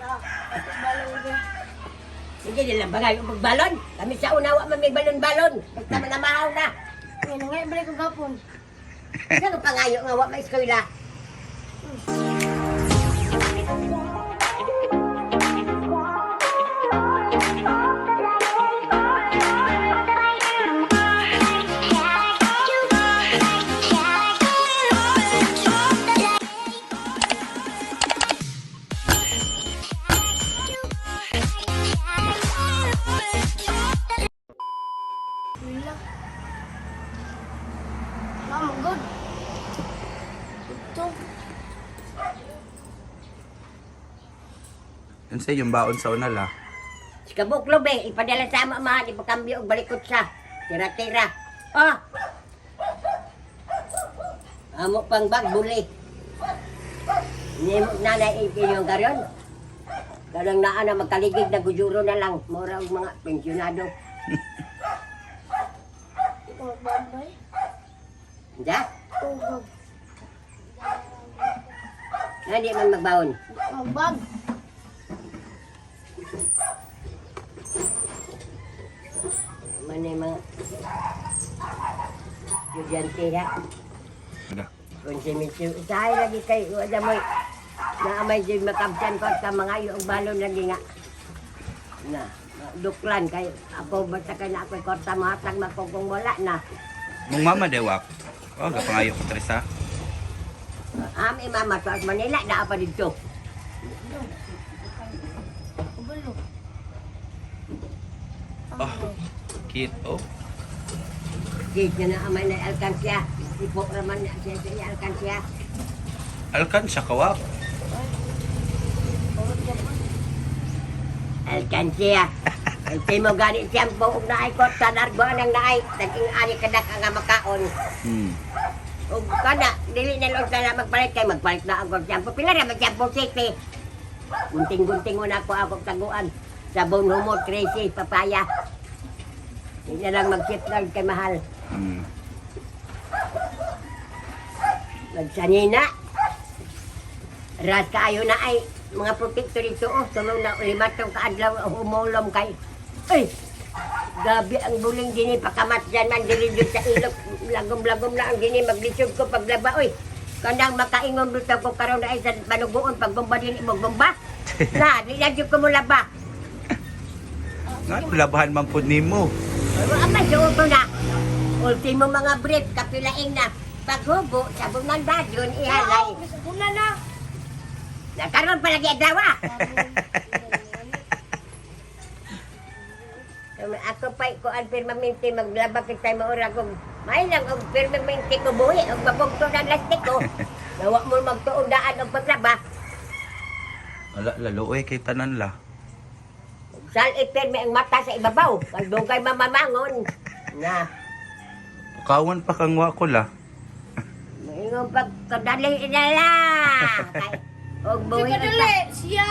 Tapos balon ko. Sige, di lang bagay yung magbalon. Kami sa una, wa man may balon-balon. Basta man namahaw na. Ngayon, ngayon, balik ko gapon. Sino pangayo nga wa may eskwela? Wala. Mama, good. Ito. Unsa yung baon sa una la? Si Kabuklo be, ipadala sa ama man, ipakambyo og balikot siya. Tira-tira. Ah! Amo pang bag, buli. Nimo nanay inyong karon. Kanang naa na magkaligid na gujuro na lang. Mura og mga pensyonado. Ikaw magbabay. Hindi? Tugog. Hindi man magbaon. Magbag. Man yung mga estudyante ha. Wala. Kung si Mitsu, usahay lagi kay, wala mo, naamay din makabsan ko sa mga yung balon lagi nga. Na, duklan kay, ako basta kay na ako'y korta mahatag makukong wala na. Mong mama dewak. Oh, gapangayo ko Teresa. Ami mama sa Manila, naa pa dito. Kabalo. Oh, cute oh. Kaya na amay na alkansya. Ipo raman na siya sa iya alkansya. Alkansya ka wak. Alkansya. Ay timo gani siyang buong naay korta, nargo ang naay. Taging ani kadak ang makaon. Og kada dili na lang sana magpalit kay magpalit na ang shampoo. Pila ra man shampoo city. Gunting-gunting mo na ako akong taguan. Sabon humot, crazy, papaya. Hindi na lang mag-chip lang kay mahal. Magsanina. Ras kaayo na ay mga protekto dito oh. Tulong na lima tong kaadlaw humulom kay. Ay! Gabi ang buling dini pakamat dyan man dili dyan sa ilog. Lagom-lagom na ang dini maglisod ko paglaba oy. Kanang makaingon bitaw ko karon na ay sa panuguon pagbomba dini magbomba. Na, di na jud ko mulaba. Nga labahan man pud nimo. Pero amay suot ko na. Ultimo mga brief kapilaing na paghubo sa bungan dayon ihalay. Una na. Nakaroon pa lagi adlaw ah. Ako pa'y kuan firmamente maglaba kita maura kong may lang og firmamente ko buhi og mabugto ng lastiko. Nawa mo magtuong daan og paglaba. Wala lalo oy kay tanan la. Sal ipirme ang mata sa ibabaw. Kag dugay mamamangon. Na, Pukawan pa kang wako la. maingon pagkadali na lang. Kay og buhi Sige, dali. Siya.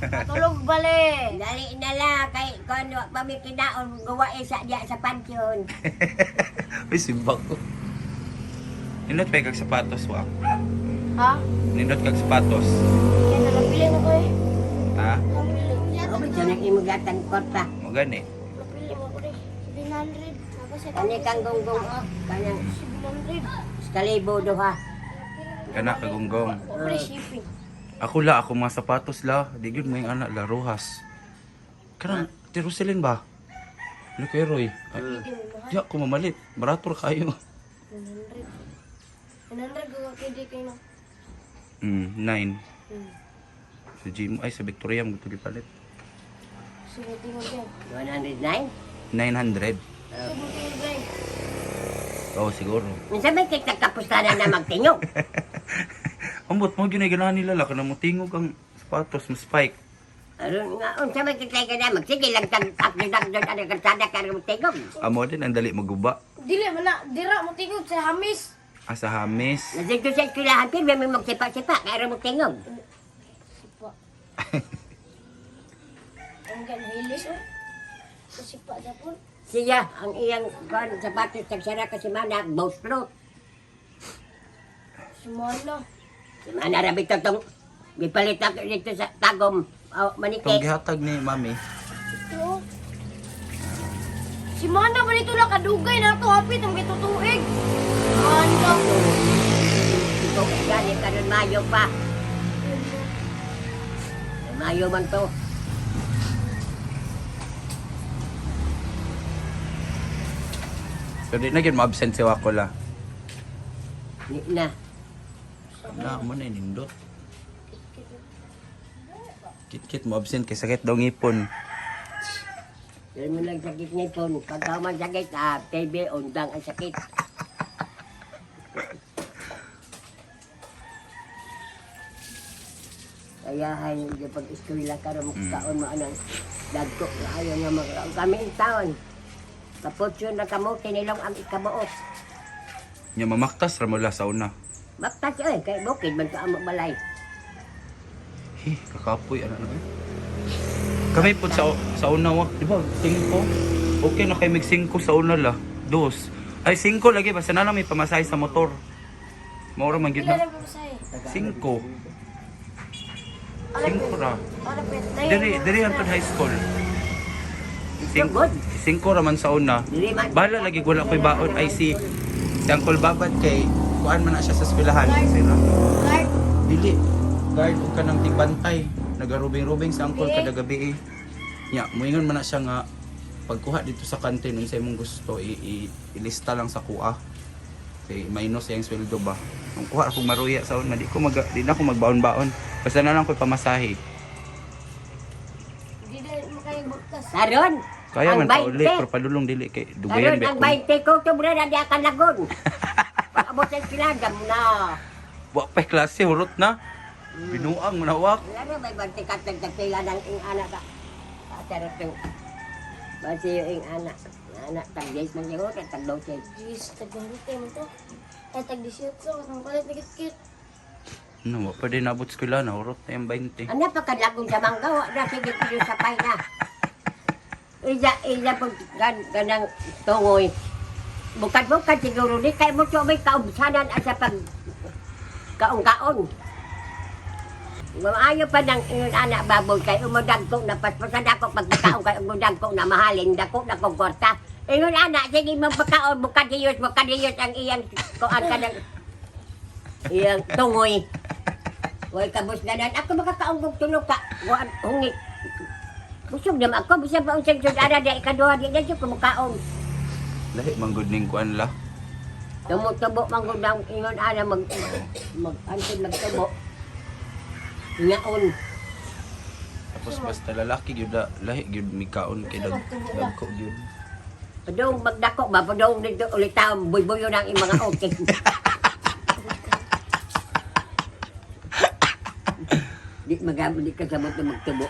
Matulog bali. Dali na lang kay kuan wa pa mi kinaon gawa isa diya sa pansyon. Uy, simbak ko. Nindot pa kag sapatos wak. Ha? Nindot kag sapatos. Kaya nalapili na ko eh. Ha? Napili. O medyo nang imong gatang korta. Mo gani. Napili mo ko eh. 700. Tapos ito. Kani kang gonggong oh, kanang 700. kalibo duha. Kana kagunggong. Free shipping. Ako la, ako mga sapatos la. Di gyud may anak la ruhas. Kanang tirusilin ba? Ano kay Roy? Ay, di ako mamalit. Barato ra kayo. 100. 100 ko kaya kayo na. 9. Sa Gmo, ay sa Victoria mo ito gipalit. Sige, tingnan ko. 109? 900. Sige, tingnan Oo, siguro. Unsa may kay kapustanan na magtingog? Ambot mo gyud ay ganahan nila la kana mo tingog ang sapatos mo spike. Aron nga unsa may kay ka magsige lang tag akdag doon ana kalsada karon magtingog. Amo din ang dali maguba. Dili man na, dira mo tingog sa hamis. Asa hamis. Dito sa eskwelahan pirmi may magsipa-sipa kay aron magtingog. Sipa. Ang ganhilis oh. Sipa japon. Siya ang iyang kuan sapatos tag sara ka si Mana bostrot. Sumala. Si Mana ra bitaw tong Gipalit ako dito sa Tagum. Oh, Itong Manike. gihatag ni mami. Ito. Si Mana ba dito nakadugay na ito? Hapit ang gitutuig. Mana. Ito, gani karon Mayo pa. Mayo man to. Pero di na gyud ma-absent si Wako la. Di na. Na mo na nindot. Kit-kit mo absent kay sakit daw ngipon. Dahil mo lang sakit ngipon. Pagka man sakit, TB, undang ang sakit. Kaya hay, hindi pag-eskwela ka rin, kaon mo anang dagko. Ayaw nga magkaon. Kami in taon. Kapot yun na kamo, tinilong ang ikabuot. Nya mamaktas ra mo la sa una. Baktas eh, kay bukid man to ang balay. Hi, kakapoy ano ano. Eh. Kami po sa una wa, di ba? 5. Okay na kay mig 5 sa una la. Dos. Ay 5 lagi basta na lang may pamasahe sa motor. Maura man gyud Pila na. na ba sa'yo? 5. 5 ra. Ano ba? Diri diri ang high school. Sugod. 5 ra man sa una. Dili man. Bala lagi wala ko'y baon ay si si Uncle Babad kay kuan man na siya sa eskwelahan sila. Guard. Dili guard og kanang tigbantay. Nagarubing-rubing si Uncle kada gabi eh. Nya, muingon man na siya nga pagkuha dito sa kantin unsa imong gusto i, i ilista lang sa kuha. Kay minus iyang sweldo ba. Kung kuha akong maruya sa una, di ko mag di na ako magbaon-baon. Basta na lang ko'y pamasahe. Hindi na makaya buktas. Karon. Kaya ang man pa uli 20. pero padulong dili kay dugayan Karon ba ang ako. 20 ko tubra na di akan lagon. Abot sa sila dam na. Wa pa klase hurot na. Binuang mo na wak. Wala na may 20 ka tagtagpila ng ing anak ka. Atarot yung basi yung ing anak. Anak tag 10 man siguro tag 12. Jeez, tag-20 mo to. Ay, tag-18. Ang kalit na kit-kit. Ano, wa pa din nabot eskwela na hurot na yung 20. Ano pa kadlakong sa mangga wa na sige tuyo sa payna. Ija ija pag gan, ganang tungoy. Bukad-bukad siguro ni kay mo may kaubsanan asa pag kaong-kaon. Maayo pa ng ingon anak baboy kay umudagko na paspasan ako pagkaon kay umudagko na mahalin dako na kong kwarta. Ingon anak sige mo pagkaon bukad diyos ang iyang kuan ka ng iyang tungoy. Way kabus ganan ako makakaon kog tunog ka kuan hungit. Busog naman ako bisan pa unsang sud-ara di ikaduha di na jud ko mukaon. Lahi man gud ning kuan la. Tumutubo man gud ang ingon ana mag mag antod magtubo. Ngaon. Tapos basta lalaki gyud la, lahi gyud mikaon kay dag dagko gyud. Padung magdako ba padung dito ulit taon buybuyo ng imong mga okay. Di magabot di ka sabot na magtubo.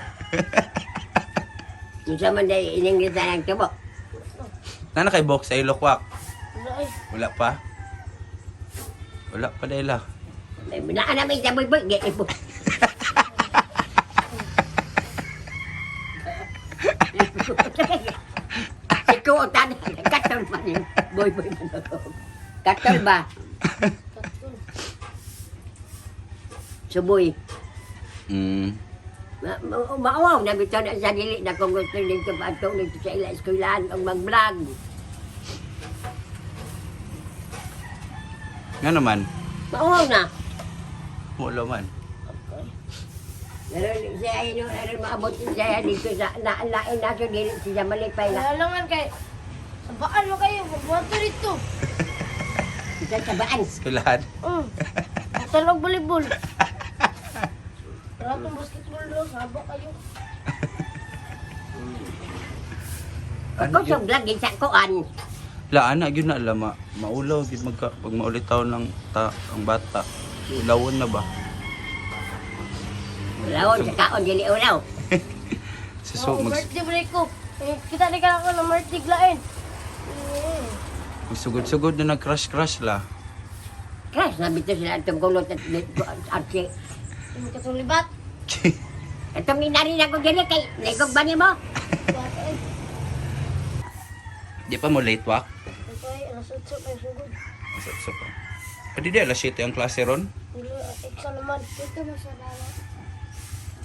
Unsa man dai ining sa ang tubo. Nana kay box sa ilokwak. Wala ay. Wala pa. Wala pa dahil la. Naa na may sa buybuy gi ibo. Si Kuotan, katol man yun. Buybuy man ako. Katol ba? Katol. Suboy. Maawaw na bitaw na sa dili na kung gusto nito pa ato nito sa ila eskwelahan og mag-vlog. Nga naman, Maawaw na. wala man. Meron siya ay no, meron maabot siya dito sa naalain na so dili siya malipay na. Wala lang man kay. Sabaan mo kayo. Magbuhat dito. Isa sa baan. Eskwelahan. Talog volleyball. Wala tong basketball daw. Saba kayo. Ano Kusog lagi sa kuan. La ana gyud na la ma, maulaw gyud magka pag maulitaw ng ta, ang bata. Ulawon na ba? Ulawon sa kaon dili ulaw. Sa so Oh, mag birthday break ko. Eh, kita ni ka ako ng birthday glain. Eh, magsugod-sugod na nag-crush-crush la. Crash na bitaw sila atong gulot at archi. Yung katong libat. Atong inari na ko dili kay ligog ba nimo? Bata eh. Di pa mo late walk? Ito ay alas 8 kayo sugod. Sa pa. Pwede di alas 7 ang klase ron. Wala, exam naman. Ito mo sa dala.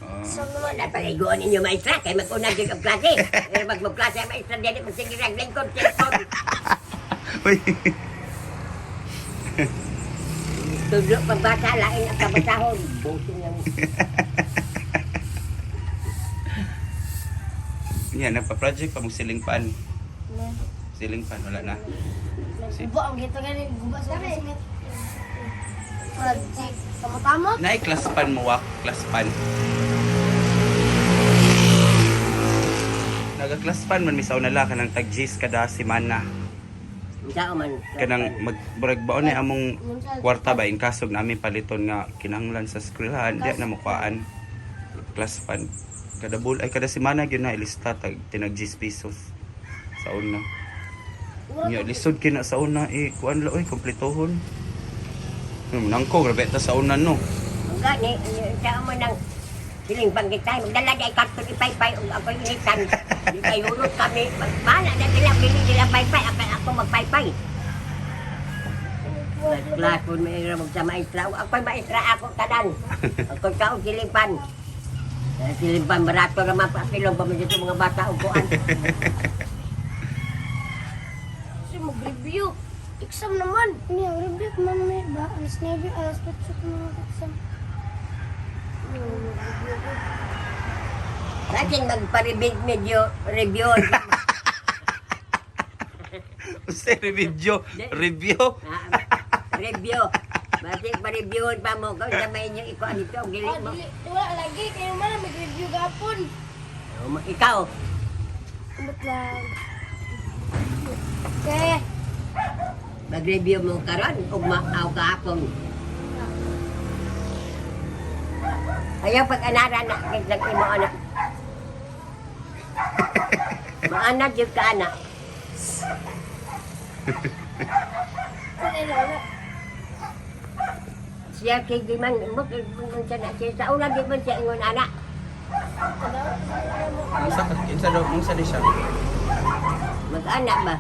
Ah. Exam naman. Wala paliguan ninyo maestra kay mag-una gyud og klase. Pero mag magklase ang maestra dili magsige rag lingkod cellphone. Uy. Tudlo pagbasa lain ang kabasahon. Busong yang Yan, nagpa-project pa mong siling pan. Na. Siling pan, wala na. Nagguba ang gito gani guba sa classmate. Project. Tama-tama. Naay class pan mo, wak. Class pan. Naga-class pan man misaw na la kanang tag G's kada semana. Unsa man? Kanang magburag baon ni among kwarta ba in kasog namin paliton nga kinahanglan sa eskwelahan di na mukuan. Class pan kada bul ay kada semana gyud na ilista tag tinag G's pesos sa una. Nya lisod kina sa una eh kuan la oy kompletohon. Nangko grabe ta sa una no. Ang gani, unsa man ang siling panggitay, magdala di ay karton ipaypay ug ako initan. Di kay hulot kami. Bahala na sila, dili sila paypay, ako ako magpaypay. Class po may mag sa maestra. Ako'y maestra ako tanan. Ako'y kaon silimpan. Silimpan barato naman pa pilong pa dito mga bata og kuan. Kasi mag-review. Exam naman. Hindi, ang review ko man may ba? Alas 9, alas 8 ko mga exam. Ano, mag-review ko. Lakin magpa-review medyo review. Usa review, review. Ah, review. Basi pa-review pa mo kung sa may inyo ikuan ito og dili Ah, mo. dili. Wala lagi. Kayo man mag-review gapon. Oh, ikaw, Umot lang. Okay. mag-review mo karon ug maaw kahapon. Ayaw pag anara na kay nag imo anak. Maana jud ka anak. Wala wala. Siya kay di man mo kay man siya na siya sa una di man siya ingon anak. Unsa ka kinsa daw unsa di siya? Mag-anak ba?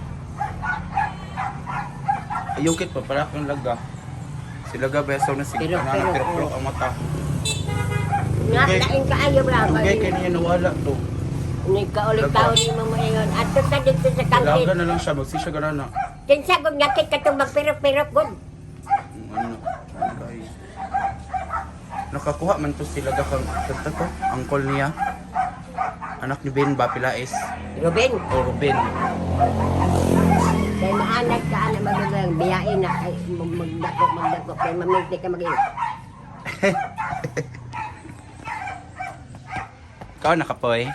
Ayukit pa para akong laga. Sila ga besaw na sige Pero- na pero- pero pero ang mata. Nga Okay. lain kaayo bra. Dugay kay niya nawala to. Ni kaulit taon ni mo ingon. Adto ta dito sa Laga kangkit. na lang siya magsi siya ganana. Kinsa gud ngakit katong magpirok-pirok gud. Ano? Guys. Nakakuha man to sila ga kang kanta to, angkol niya. Anak ni Ben ba Pilais Ruben, o Ruben. kay maanak ka anak magulang biyain na kay magdako magdako kay maminti ka mag Ikaw nakapoy.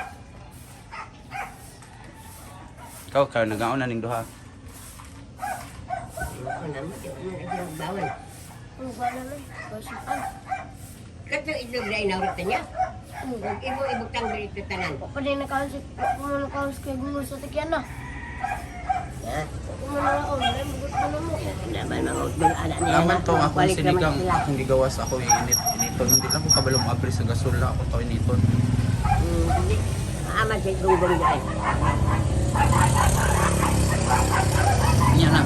Ikaw ka nagaon na ning duha. Ako na mo, di mo na bawal. Ang wala lang. Basipan. Kato itlog na inaurit niya. Ug imo ibutang diri tanan. Pa din nakaon si pa nakaon si Kuya sa tikyan na. Ha? Kumana ako, may mugot ko na mo. Naman mga utbang anak niya. Naman to akong Balik naman sinigang, sila. akong gigawas ako init initon. Hindi lang ko kabalo mo abri sa gasol ako to initon. Hindi. Maaman sa gunggong dyan. Niya na.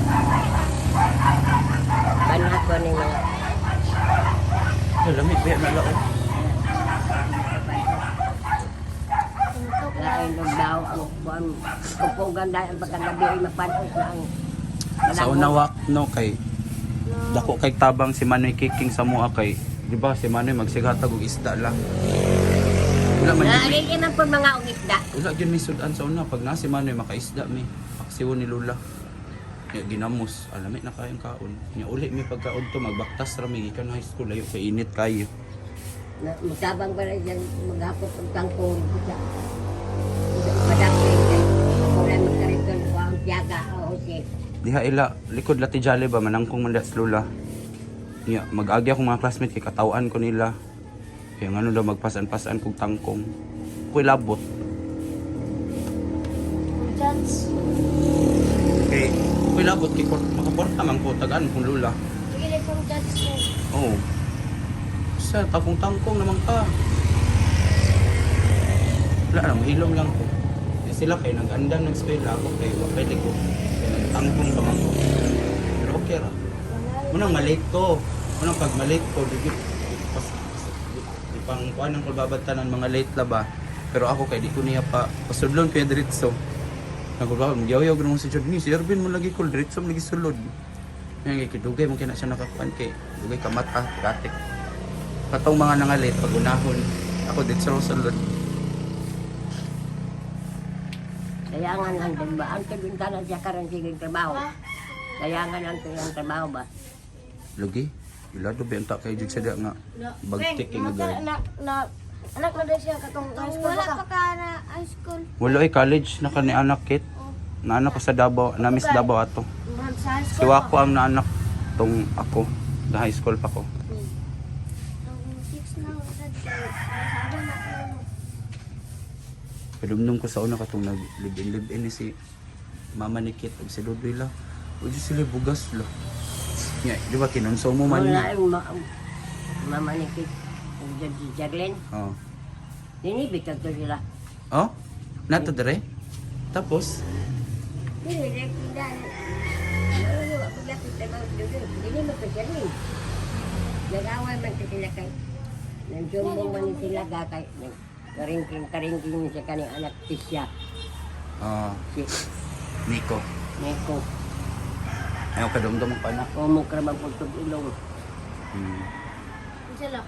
Banhat ko ni mga Lamig ba na lao. lain ng daw ang kuan. Kupugan dahil ang pagkagabi ay mapanos na ang Sa unawak no kay dako kay tabang si Manoy Kiking sa mua kay di ba si Manoy magsigatag og isda lang. Wala man Na gyud rin man po mga og isda. wala gyud may sudan sa una pag na si Manoy makaisda mi. Paksiwon ni Lula. Nya ginamos, alamit na kayong kaon. Nya uli mi pagkaon to magbaktas ra mi gikan high school layo kay init kayo. Na magtabang pa rin siyang maghapot og tangkong sa padakit kay wala magkariton ko ang tiyaga o Jose. Diha ila likod lati jale ba manangkong man diha sa Lula. Nya mag-agi akong mga classmate kay katawan ko nila. Kaya ngano daw magpasan-pasan kog tangkong. Kuy labot. Chance. Kay kuy labot kay makaporta man ko tagaan kong lula. Sige lang kong chance. Oo. Sa tangkong-tangkong naman ka. Wala lang, hilom lang ko. Eh, sila kay nag-andam ng eskwela ako kay wa pwede ko. Kay nagtangkong pa man ko. Pero okay ra. Unang malate ko. Unang pag malate ko, di pas, pas, di, pang kuan ang kulbabad tanan mga late la ba. Pero ako kay di ko niya pa pasudlon ko yung diretso. Nagkulbabad magyaw-yaw gud mo si Jud ni si Ervin mo lagi kol diretso mo lagi sulod. Yan kay dugay mo kina siya nakakuan kay dugay ka mata katik. Katong mga nangalit pag unahon ako diretso sulod. Sayangan lang din ba? Ang tagunta na siya karon sige trabaho. Sayangan lang to yung trabaho ba? Lagi. Ilado ba unta kay jud sa nga bagtik kay nga guard. Na, na, anak na dahil siya katong high school Wala pa pa ka. ka na high school. Wala ay college na ka ni anak kit. Naanak ko sa Davao, na Miss Davao ato. Murag sa high Si school Wako ang naanak tong ako. Na high school pa ko. Ang 6 na sad kay sa na ko. Padumdum ko sa una katong nag live-in live-in ni si Mama ni Kit ug si Dudoy la. Uy sila bugas la. Nya, di ba kinonso mo man Wala ni? yung mama ni Kit. Ug si Jarlene. Oh. Dini bitag to sila. Oh? Nato dire? Tapos Dini dili dan. Wala ko lapit trabaho dito. Dini mo to Jarlene. Nag-away man to sila kay. Nagsumbong man ni sila ga kay. Karingking karingking siya kani anak Tisya. ah Si Nico. Neko. Ayaw kadumdum ang pana. Kumok ra man pugtog ilong. Sila.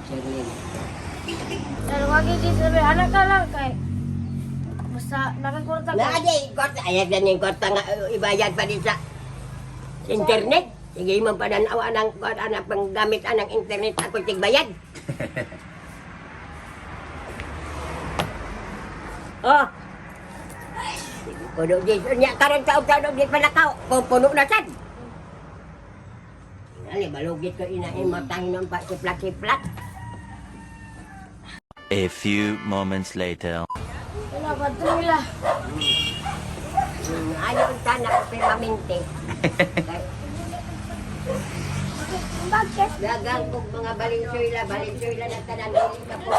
Jarlene. Pero wag yung sabi, anak ka lang kay. Basta nakakwarta ka. Na di kwarta ayag na ning kwarta nga ibayad pa din sa internet. Sige mo pa nan awa nang anak panggamit anang internet ako tigbayad. Oh. Puno di nya karon taon taon di palakaw. Kung puno na sad. Ali balugit ko ina imo tahinon pa siplat-siplat. A few moments later. Wala pa nila. Ayaw unta na ko permanente. Kay Bakit? Dagang kog mga Valenzuela, Valenzuela na tanan dili ka po.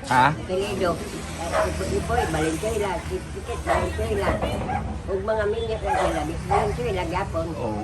Ha? Toledo. Ipoy, Valenzuela, Ticket, Valenzuela. Ug mga minyo na sila, Valenzuela gyapon. Oo.